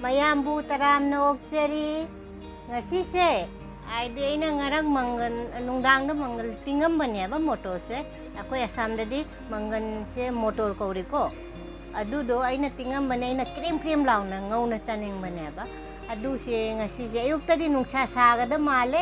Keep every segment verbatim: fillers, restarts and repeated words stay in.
ꯃꯌꯥꯝꯕꯨ ꯇꯔꯥꯝꯅ ꯑꯣꯛꯆꯔꯤ꯫ ꯉꯁꯤꯁꯦ, ꯍꯥꯏꯗꯤ ꯑꯩꯅ ꯉꯔꯥꯡ ꯃꯪꯒꯜ, ꯅꯨꯡꯗꯥꯡꯗ ꯃꯪꯒꯜ ꯇꯤꯡꯉꯝꯕꯅꯦꯕ ꯃꯣꯇꯣꯔꯁꯦ꯫ ꯑꯩꯈꯣꯏ ꯑꯁꯥꯝꯗꯗꯤ ꯃꯪꯒꯜꯁꯦ ꯃꯣꯇꯣꯔ ꯀꯧꯔꯤꯀꯣ꯫ ꯑꯗꯨꯗꯣ ꯑꯩꯅ ꯇꯤꯡꯉꯝꯕꯅꯦ, ꯑꯩꯅ ꯀ꯭ꯔꯦꯝ ꯀ꯭ꯔꯦꯝ ꯂꯥꯎꯅ ꯉꯧꯅ ꯆꯥꯅꯤꯡꯕꯅꯦꯕ꯫ ꯑꯗꯨꯁꯦ ꯉꯁꯤꯁꯦ ꯑꯌꯨꯛꯇꯗꯤ ꯅꯨꯡꯁꯥ ꯁꯥꯒꯗ ꯃꯥꯜꯂꯦ꯫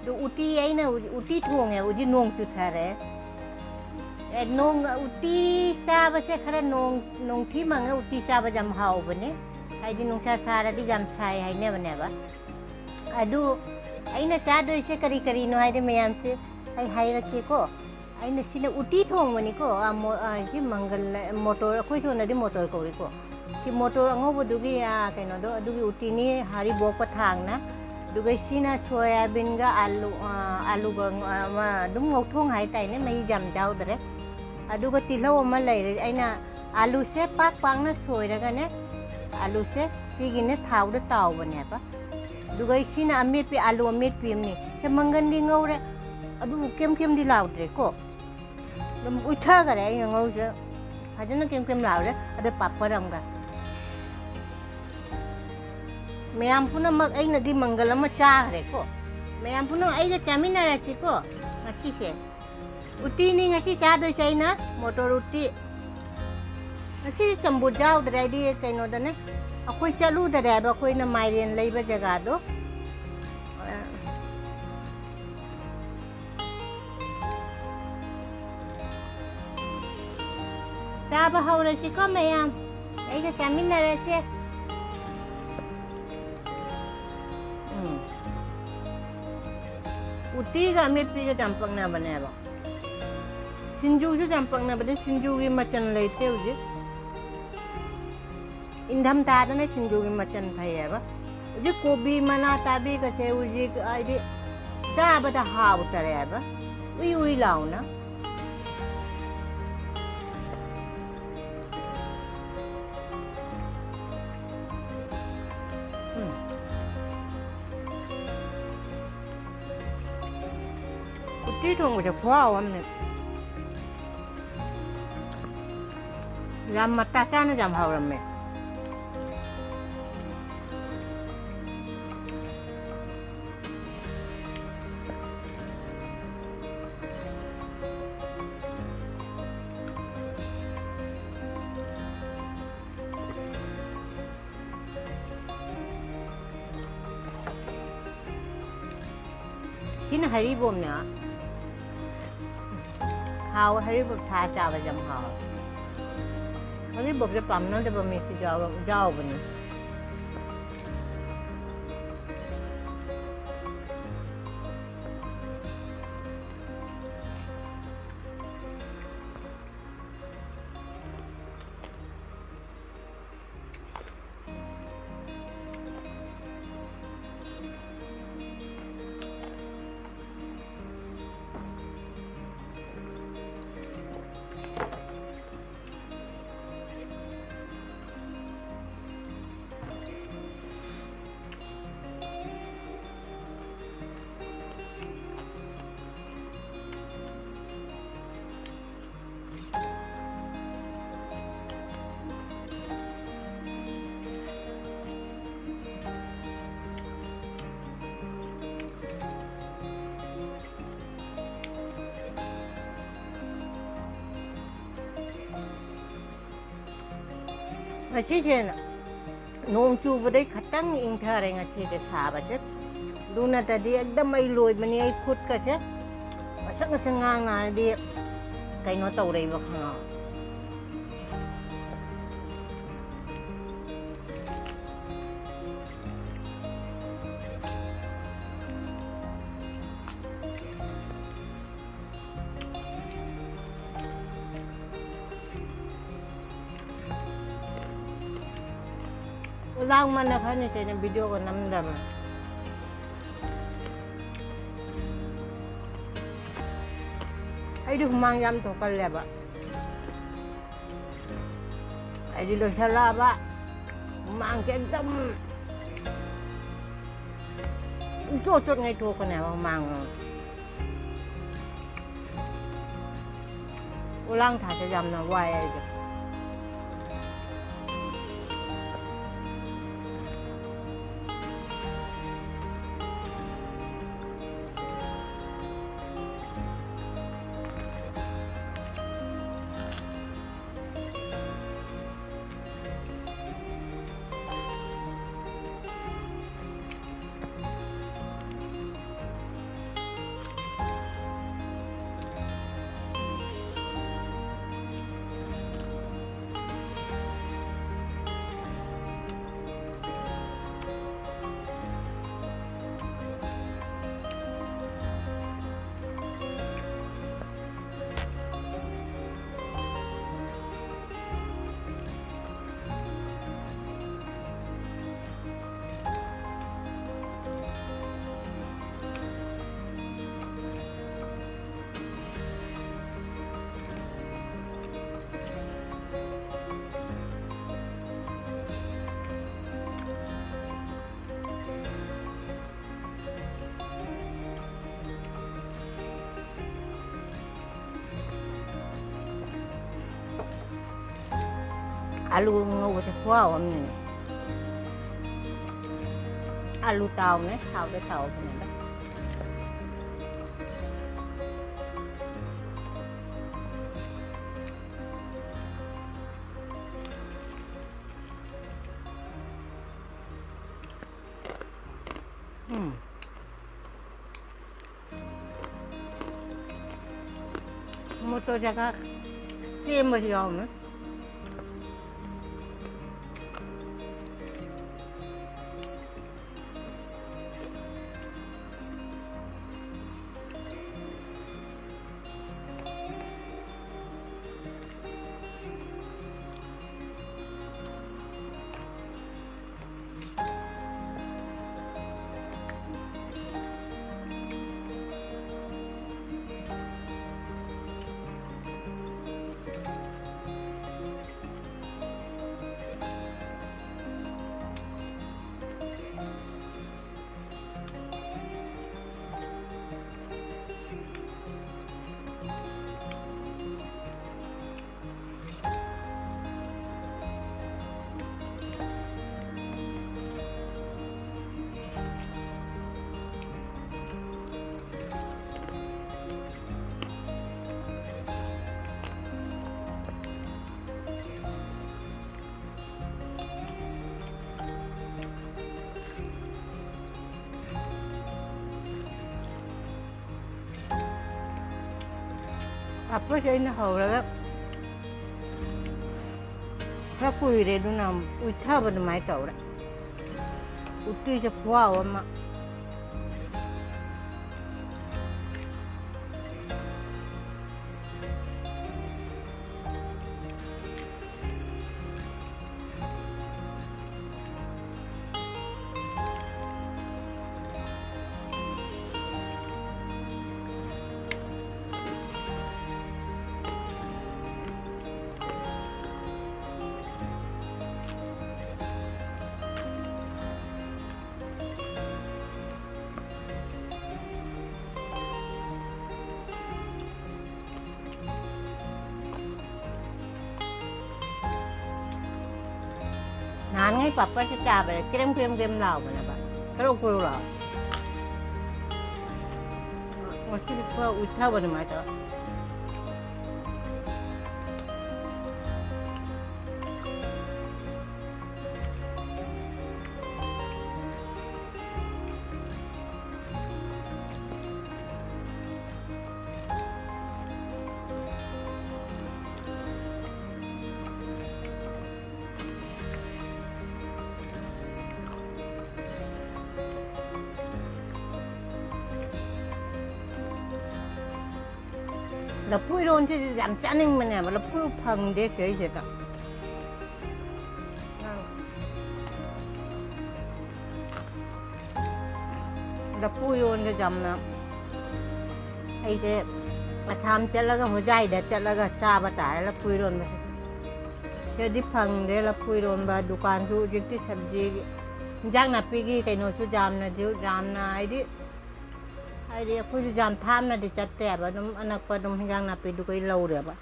ꯑꯗꯨ ꯎꯇꯤ ꯑꯩꯅ ꯎ-, ꯎꯇꯤ ꯊꯣꯡꯉꯦ, ꯍꯧꯖꯤꯛ ꯅꯣꯡ ꯆꯨꯊꯔꯦ꯫ ꯑꯦ, ꯅꯣꯡ, ꯎꯇꯤ ꯆꯥꯕꯁꯦ ꯈꯔ ꯅꯣꯡ, ꯅꯣꯡꯊꯤ ꯃꯪꯉꯦ, ꯎꯇꯤ ꯆꯥꯕꯁꯦ ꯌꯥꯝ ꯍꯥꯎꯕꯅꯦ꯫ ꯍꯥꯏꯗꯤ ꯅꯨꯡꯁꯥ ꯁꯥꯔꯗꯤ ꯌꯥꯝ ꯁꯥꯏ ꯍꯥꯏꯅꯕꯅꯦꯕ꯫ ꯑꯗꯨ ꯑꯩꯅ ꯆꯥꯗꯣꯏꯁꯦ ꯀꯔꯤ ꯀꯔꯤꯅꯣ ꯍꯥꯏꯗꯤ ꯃꯌꯥꯝꯁꯦ ꯑꯩ ꯍꯥꯏꯔꯛꯀꯦꯀꯣ꯫ ꯑꯩꯅ ꯁꯤꯅ ꯎꯇꯤ ꯊꯣꯡꯕꯅꯤꯀꯣ꯫ ꯑ, ꯃꯣ-, ꯑ, ꯁꯤ ꯃꯪꯒꯜ, ꯃꯣꯇꯣꯔ, ꯑꯩꯈꯣꯏ ꯁꯣꯝꯗꯗꯤ ꯃꯣꯇꯣꯔ ꯀꯧꯏꯀꯣ꯫ ꯁꯤ ꯃꯣꯇꯣꯔ ꯑꯉꯧꯕꯗꯨꯒꯤ, ꯑ, ꯀꯩꯅꯣꯗꯣ, ꯑꯗꯨꯒꯤ ꯎꯇꯤꯅꯤ, ꯍꯔꯤꯕꯣꯛꯄ ꯊꯥꯡꯅ꯫ ꯑꯗꯨꯒ ꯁꯤꯅ ꯁꯣꯌꯥꯕꯤꯟꯒ ꯑꯥꯂꯨ, ꯑ, ꯑꯥꯂꯨꯒ ꯉ-, ꯑꯃ ꯑꯗꯨꯝ ꯉꯧꯊꯣꯡ ꯍꯥꯏꯇꯥꯔꯦꯅꯦ, ꯃꯍꯤ ꯌꯥꯝ ꯌꯥꯎꯗ꯭ꯔꯦ꯫ ꯑꯗꯨꯒ ꯇꯤꯜꯍꯧ ꯑꯃ ꯂꯩꯔꯦ꯫ ꯑꯩꯅ ꯑꯥꯂꯨꯁꯦ ꯄꯥꯛ ꯄꯥꯛꯅ ꯁꯣꯏꯔꯒꯅꯦ, ꯑꯥꯂꯨꯁꯦ ꯁꯤꯒꯤꯅꯦ ꯊꯥꯎꯗ ꯇꯥꯎꯕꯅꯦꯕ꯫ ꯑꯗꯨꯒ ꯁꯤꯅ ꯑꯃꯦꯠꯄꯤ, ꯑꯥꯂꯨ ꯑꯃꯦꯠꯄꯤ ꯑꯃꯅꯤ꯫ ꯁꯦ ꯃꯪꯒꯟꯗꯤ ꯉꯧꯔꯦ, ꯑꯗꯨꯕꯨ ꯀꯦꯝ ꯀꯦꯝꯗꯤ ꯂꯥꯎꯗ꯭ꯔꯦꯀꯣ꯫ ꯑꯗꯨꯝ ꯎꯏꯊꯈꯔꯦ ꯑꯩꯅ ꯉꯧꯁꯦ꯫ ꯐꯖꯅ ꯀꯦꯝ ꯀꯦꯝ ꯂꯥꯎꯔꯦ꯫ ꯑꯗ ꯄꯥꯄꯔ ꯑꯃꯒ꯫ ꯃꯌꯥꯝ ꯄꯨꯝꯅꯃꯛ ꯑꯩꯅꯗꯤ ꯃꯪꯒꯜ ꯑꯃ ꯆꯥꯈ꯭ꯔꯦꯀꯣ꯫ ꯃꯌꯥꯝ ꯄꯨꯝꯅꯃꯛ ꯑꯩꯒ ꯆꯥꯃꯤꯟꯅꯔꯁꯤꯀꯣ ꯉꯁꯤꯁꯦ꯫ ꯎꯇꯤꯅꯤ ꯉꯁꯤ ꯆꯥꯗꯣꯏꯁꯦ ꯑꯩꯅ, ꯃꯣꯇꯣꯔ ꯎꯇꯤ꯫ ꯉꯁꯤꯗꯤ ꯆꯝꯐꯨꯠ ꯌꯥꯎꯗ꯭ꯔꯦ, ꯍꯥꯏꯗꯤ ꯀꯩꯅꯣꯗꯅꯦ, ꯑꯩꯈꯣꯏ ꯆꯠꯂꯨꯗꯔꯦ ꯍꯥꯏꯕ, ꯑꯩꯈꯣꯏꯅ ꯃꯥꯏꯔꯦꯟ ꯂꯩꯕ ꯖꯒꯥꯗꯣ꯫ ꯆꯥꯕ ꯍꯧꯔꯁꯤꯀꯣ ꯃꯌꯥꯝ, ꯑꯩꯒ ꯆꯥꯃꯤꯟꯅꯔꯁꯦ꯫ ꯎꯝ꯫ ꯎꯇꯤꯒ ꯑꯃꯦꯠꯄꯤꯒ ꯌꯥꯝ ꯄꯛꯅꯕꯅꯦꯕ꯫ ꯁꯤꯡꯖꯨꯁꯨ ꯌꯥꯝ ꯄꯛꯅꯕꯅꯦ, ꯁꯤꯡꯖꯨꯒꯤ ꯃꯆꯜ ꯂꯩꯇꯦ ꯍꯧꯖꯤꯛ꯫ ꯏꯪꯊꯝꯊꯥꯗꯅ ꯁꯤꯡꯖꯨꯒꯤ ꯃꯆꯜ ꯐꯩꯌꯦꯕ꯫ ꯍꯧꯖꯤꯛ ꯀꯣꯕꯤ ꯃꯅꯥ ꯇꯥꯕꯤꯒꯁꯦ ꯍꯧꯖꯤꯛ ꯍꯥꯏꯗꯤ ꯆꯥꯕꯗ ꯍꯥꯎꯇꯔꯦꯕ, ꯎꯏ ꯎꯏ ꯂꯥꯎꯅ꯫ ꯎꯝ꯫ ꯎꯇꯤ ꯊꯣꯡꯕꯁꯦ ꯈꯨꯍꯥꯎ ꯑꯃꯅꯦ꯫ ꯌꯥꯝ ꯃꯇꯥ ꯆꯥꯅ ꯌꯥꯝ ꯍꯥꯎꯔꯝꯃꯦ꯫ ꯁꯤꯅ ꯍꯔꯤꯕꯣꯞꯅꯦ꯫ ꯍꯥꯎꯋꯦ, ꯍꯔꯤꯕꯣꯞ ꯊꯥ ꯆꯥꯕꯁꯦ ꯌꯥꯝ ꯍꯥꯎꯋꯦ꯫ ꯍꯔꯤꯕꯣꯞꯁꯦ ꯄꯥꯝꯅꯗꯕ ꯃꯤꯁꯨ ꯌꯥꯎꯔ-, ꯌꯥꯎꯕꯅꯦ꯫ ꯉꯁꯤꯁꯦ ꯅꯣꯡ ꯆꯨꯕꯗꯩ ꯈꯇꯪ ꯏꯪꯊꯔꯦ ꯉꯁꯤꯁꯦ ꯁꯥꯕꯁꯦ꯫ ꯑꯗꯨ ꯅꯠꯇ꯭ꯔꯗꯤ ꯑꯦꯛꯗꯝ ꯑꯩ ꯂꯣꯏꯕꯅꯤ, ꯑꯩ ꯈꯨꯠꯀꯁꯦ ꯉꯁꯪ ꯉꯁꯪ ꯉꯥꯡꯅ, ꯍꯥꯏꯗꯤ ꯀꯩꯅꯣ ꯇꯧꯔꯛꯏꯕ ꯈꯪꯉꯕ꯫ ꯂꯥꯡꯃꯟꯅ ꯈꯔꯅꯤ ꯀꯩꯅꯣ ꯚꯤꯗꯤꯑꯣꯒ ꯅꯝꯗꯕ꯫ ꯑꯩꯗꯤ ꯍꯨꯃꯥꯡ ꯌꯥꯝ ꯊꯣꯛꯀꯜꯂꯦꯕ꯫ ꯑꯩꯗꯤ ꯂꯣꯏꯁꯜꯂꯛꯑꯕ ꯍꯨꯃꯥꯡꯁꯦ ꯑꯦꯛꯗꯝ ꯆꯣꯠ ꯆꯣꯠꯉꯩ ꯊꯣꯛꯀꯅꯦꯕ ꯍꯨꯃꯥꯡ꯫ ꯎꯂꯥꯡ ꯊꯥꯁꯦ ꯌꯥꯝꯅ ꯋꯥꯏ ꯑꯩꯁꯦ꯫ ꯑꯂꯨ ꯉꯧꯕꯁꯦ ꯈꯨꯍꯥꯎ ꯑꯃꯅꯤꯅꯦ꯫ ꯑꯂꯨ ꯇꯥꯎꯅꯦ, ꯊꯥꯎꯗ ꯇꯥꯎꯕꯅꯤꯗ꯫ ꯎꯝ꯫ ꯃꯣꯇꯣꯔ ꯖꯒꯥ ꯁꯦꯝꯕꯁꯨ ꯌꯥꯎꯔꯝꯃꯦ꯫ ꯄꯥꯐꯣꯔꯁꯦ ꯑꯩꯅ ꯍꯧꯔꯒ ꯈꯔ ꯀꯨꯏꯔꯦ, ꯑꯗꯨꯅ ꯎꯏꯊꯕ ꯑꯗꯨꯃꯥꯏꯅ ꯇꯧꯔꯦ꯫ ꯎꯇꯤꯁꯦ ꯈꯨꯍꯥꯎ ꯑꯃ꯫ ꯅꯍꯥꯟꯉꯩ ꯄꯥꯄꯔꯁꯦ ꯆꯥꯕꯗ ꯀ꯭ꯔꯦꯝ ꯀ꯭ꯔꯦꯝ ꯀ꯭ꯔꯦꯝ ꯂꯥꯎꯕꯅꯦꯕ, ꯀꯔꯧ ꯀꯔꯧ ꯂꯥꯎ꯫ ꯉꯁꯤꯗꯤ ꯈꯔ ꯎꯏꯊꯕ ꯑꯗꯨꯃꯥꯏꯅ ꯇꯧꯔꯦ꯫ ꯂꯐꯨ ꯏꯔꯣꯟꯁꯤꯗꯤ ꯌꯥꯝ ꯆꯥꯅꯤꯡꯕꯅꯦꯕ, ꯂꯐꯨ ꯐꯪꯗꯦ ꯁꯤꯗꯩꯁꯤꯗ꯫ ꯂꯐꯨ ꯏꯔꯣꯟꯕ ꯌꯥꯝꯅ, ꯑꯩꯁꯦ ꯑꯁꯥꯝ ꯆꯠꯂꯒ, ꯍꯣꯖꯥꯏꯗ ꯆꯠꯂꯒ ꯆꯥꯕ ꯇꯥꯔꯦ ꯂꯐꯨ ꯏꯔꯣꯟꯕꯁꯦ꯫ ꯁꯤꯗꯗꯤ ꯐꯪꯗꯦ ꯂꯐꯨ ꯏꯔꯣꯟꯕ, ꯗꯨꯀꯥꯟꯁꯨ ꯍꯧꯖꯤꯛꯇꯤ ꯁꯕꯖꯤ, ꯏꯟꯖꯥꯡ ꯅꯥꯄꯤꯒꯤ ꯀꯩꯅꯣꯁꯨ ꯌꯥꯝꯅꯁꯨ, ꯌꯥꯝꯅ ꯍꯥꯏꯗꯤ, ꯍꯥꯏꯗꯤ ꯑꯩꯈꯣꯏꯁꯨ ꯌꯥꯝ ꯊꯥꯞꯅꯗꯤ ꯆꯠꯇꯦꯕ, ꯑꯗꯨꯝ ꯑꯅꯛꯄ ꯑꯗꯨꯝ ꯍꯤꯟꯖꯥꯡ ꯅꯥꯄꯤꯗꯨ ꯀꯩ ꯂꯧꯔꯦꯕ꯫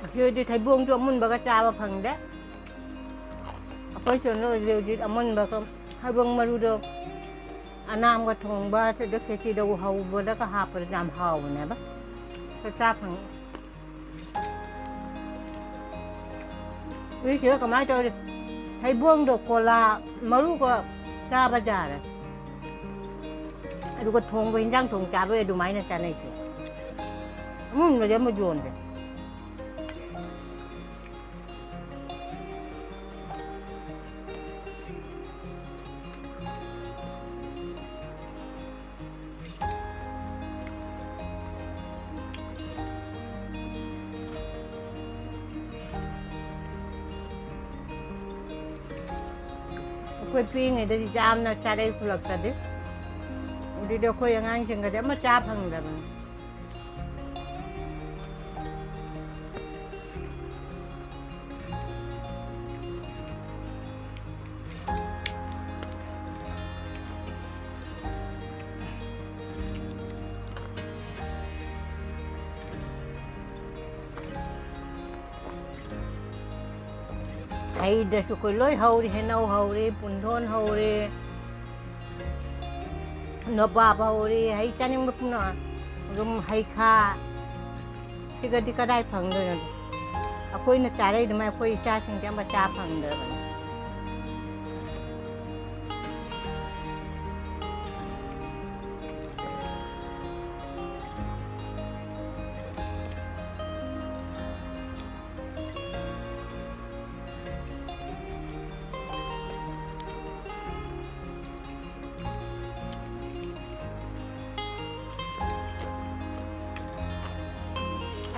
ꯑꯁꯤꯗꯤ ꯊꯩꯕꯣꯡꯁꯨ ꯑꯃꯨꯟꯕꯒ ꯆꯥꯕ ꯐꯪꯗꯦ꯫ ꯑꯩꯈꯣꯏ ꯁꯣꯝꯗ ꯍꯧꯖꯤꯛ ꯍꯧꯖꯤꯛ ꯑꯃꯨꯟꯕꯒ ꯍꯩꯕꯣꯡ ꯃꯔꯨꯗꯣ ꯑꯅꯥꯝꯒ ꯊꯣꯡꯕ, ꯁꯤꯗ ꯈꯦꯆꯤꯗ ꯍꯧꯕꯗꯒ ꯍꯥꯞꯄꯗ ꯌꯥꯝ ꯍꯥꯎꯕꯅꯦꯕ꯫ ꯑꯗꯨ ꯆꯥ ꯐꯪꯉꯤ꯫ ꯍꯧꯖꯤꯛꯁꯤꯒ ꯀꯃꯥꯏꯅ ꯇꯧꯔꯤ? ꯍꯩꯕꯣꯡꯗꯣ ꯀꯣꯂꯥ ꯃꯔꯨꯒ ꯆꯥꯕ ꯌꯥꯔꯦ꯫ ꯑꯗꯨꯒ ꯊꯣꯡꯕ, ꯍꯤꯟꯖꯥꯡ ꯊꯣꯡ ꯆꯥꯕꯩ ꯑꯗꯨꯃꯥꯏꯅ ꯆꯥꯅꯩꯁꯦ꯫ ꯑꯃꯨꯟꯕꯗꯤ ꯑꯃ ꯌꯣꯟꯗꯦ꯫ ꯑꯩꯈꯣꯏ ꯄꯤꯛꯏꯉꯩꯗꯗꯤ ꯌꯥꯝꯅ ꯆꯥꯔꯛꯏ ꯈꯨꯜꯂꯛꯇꯗꯤ꯫ ꯑꯗꯨꯗꯤ ꯑꯩꯈꯣꯏ ꯑꯉꯥꯡꯁꯤꯡꯒꯗꯤ ꯑꯃ ꯆꯥ ꯐꯪꯗꯕꯅꯤ꯫ ꯍꯩꯗꯁꯨ ꯑꯩꯈꯣꯏ ꯂꯣꯏ ꯍꯧꯔꯤ, ꯍꯩꯅꯧ ꯍꯧꯔꯤ, ꯄꯨꯟꯗꯣꯟ ꯍꯧꯔꯤ, ꯅꯣꯕꯥꯞ ꯍꯧꯔꯤ, ꯍꯩ ꯆꯥꯅꯤꯡꯕ ꯄꯨꯝꯅꯃꯛ꯫ ꯑꯗꯨꯝ ꯍꯩꯈꯥ, ꯁꯤꯒꯗꯤ ꯀꯗꯥꯏ ꯐꯪꯗꯣꯏꯅꯣ? ꯑꯩꯈꯣꯏꯅ ꯆꯥꯔꯛꯏ ꯑꯗꯨꯃꯥꯏꯅ ꯑꯩꯈꯣꯏ ꯏꯆꯥꯁꯤꯡꯁꯦ ꯑꯃ ꯆꯥ ꯐꯪꯗ꯭ꯔꯕꯅꯤ꯫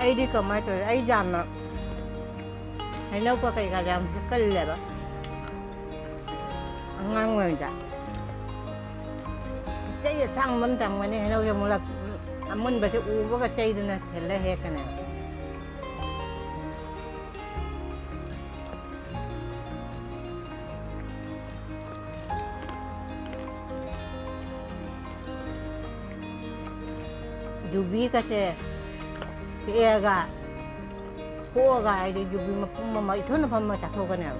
ꯑꯩꯗꯤ ꯀꯃꯥꯏꯅ ꯇꯧꯋꯤ? ꯑꯩ ꯌꯥꯝꯅ ꯍꯩꯅꯧꯒ ꯀꯩꯀꯥꯁꯦ ꯌꯥꯝ ꯍꯦꯛꯀꯜꯂꯦꯕ ꯑꯉꯥꯡ ꯑꯣꯏꯔꯤꯉꯩꯗ꯫ ꯆꯩ ꯑꯁꯥꯡꯕ ꯑꯃ ꯇꯝꯒꯅꯤ, ꯍꯩꯅꯧꯁꯦ ꯃꯨꯂꯛ-, ꯑꯃꯨꯟꯕꯁꯦ ꯎꯕꯒ ꯆꯩꯗꯨꯅ ꯊꯤꯜꯂ ꯍꯦꯛꯀꯅꯦꯕ꯫ ꯌꯨꯕꯤꯒꯁꯦ ꯍꯦꯛꯑꯒ, ꯈꯣꯛꯑꯒ, ꯍꯥꯏꯗꯤ ꯌꯨꯕꯤ ꯃꯄꯨꯝ ꯑꯃ ꯏꯊꯟꯗ ꯐꯝꯃ ꯆꯥꯊꯣꯛꯀꯅꯦꯕ꯫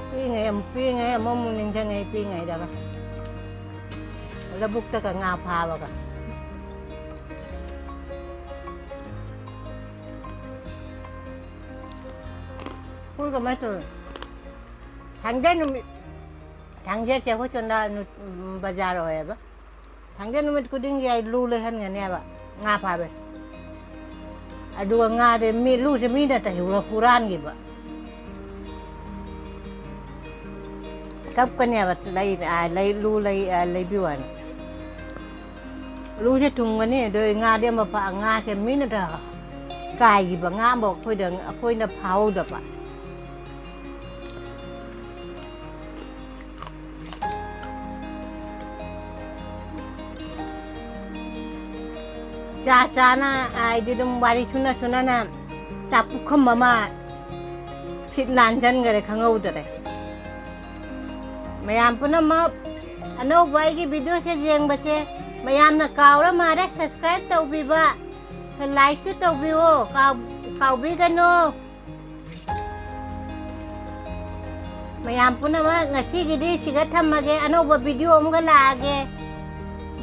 ꯄꯤꯛꯏꯉꯩ ꯑꯃꯨꯛ, ꯄꯤꯛꯏꯉꯩ ꯑꯃꯨꯛ, ꯑꯃꯨꯛ ꯅꯤꯡꯁꯤꯡꯉꯦ, ꯄꯤꯛꯏꯉꯩꯗꯒ꯫ ꯂꯧꯕꯨꯛꯇꯒ ꯉꯥ ꯐꯥꯕꯒ꯫ ꯁ꯭ꯀꯨꯜ ꯀꯃꯥꯏꯅ ꯇꯧꯔꯤ? ꯊꯥꯡꯖ ꯅꯨꯃꯤꯠ, ꯊꯥꯡꯖꯁꯦ ꯑꯩꯈꯣꯏ ꯁꯣꯝꯗ ꯅꯨ-, ꯎꯝ, ꯕꯖꯥꯔ ꯑꯣꯏꯌꯦꯕ꯫ ꯊꯥꯡꯖ ꯅꯨꯃꯤꯠ ꯈꯨꯗꯤꯡꯒꯤ ꯑꯩ ꯂꯨ ꯂꯩꯍꯟꯒꯅꯦꯕ, ꯉꯥ ꯐꯥꯕꯩ꯫ ꯑꯗꯨꯒ ꯉꯥꯗꯤ ꯃꯤ, ꯂꯨꯁꯦ ꯃꯤꯅ ꯇ ꯍꯨꯔꯥ-, ꯍꯨꯔꯥꯟꯈꯤꯕ꯫ ꯀꯞꯀꯅꯦꯕ, ꯂꯩ-, ꯑ, ꯂꯩ-, ꯂꯨ ꯂꯩ-, ꯑ, ꯂꯩꯕꯤꯌꯨ ꯍꯥꯏꯅ꯫ ꯂꯨꯁꯦ ꯊꯨꯝꯒꯅꯤ, ꯑꯗꯨ ꯉꯥꯗꯤ ꯑꯃ ꯐꯥ-, ꯉꯥꯁꯦ ꯃꯤꯅ ꯇ ꯀꯥꯏꯈꯤꯕ, ꯉꯥ ꯑꯃꯐꯥꯎ ꯑꯩꯈꯣꯏꯗ, ꯑꯩꯈꯣꯏꯅ ꯐꯥꯍꯧꯗꯕ꯫ ꯆꯥ ꯆꯥꯅ, ꯍꯥꯏꯗꯤ ꯑꯗꯨꯝ ꯋꯥꯔꯤ ꯁꯨꯅ ꯁꯨꯅꯅ ꯆꯥꯛ ꯄꯨꯈꯝ ꯑꯃ, ꯁꯤꯠ ꯅꯥꯟꯁꯤꯟꯈꯔꯦ, ꯈꯪꯍꯧꯗꯔꯦ꯫ ꯃꯌꯥꯝ ꯄꯨꯝꯅꯃꯛ ꯑꯅꯧꯕ ꯑꯩꯒꯤ videoꯁꯦ ꯌꯦꯡꯕꯁꯦ ꯃꯌꯥꯝꯅ ꯀꯥꯎꯔ ꯃꯥꯜꯂꯦ subscribe ꯇꯧꯕꯤꯕ, likeꯁꯨ ꯇꯧꯕꯤꯌꯣ, ꯀꯥꯎ-, ꯀꯥꯎꯕꯤꯒꯅꯨ꯫ ꯃꯌꯥꯝ ꯄꯨꯝꯅꯃꯛ ꯉꯁꯤꯒꯤꯗꯤ ꯁꯤꯒ ꯊꯝꯃꯒꯦ, ꯑꯅꯧꯕ video ꯑꯃꯒ ꯂꯥꯛꯑꯒꯦ꯫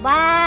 Bye꯫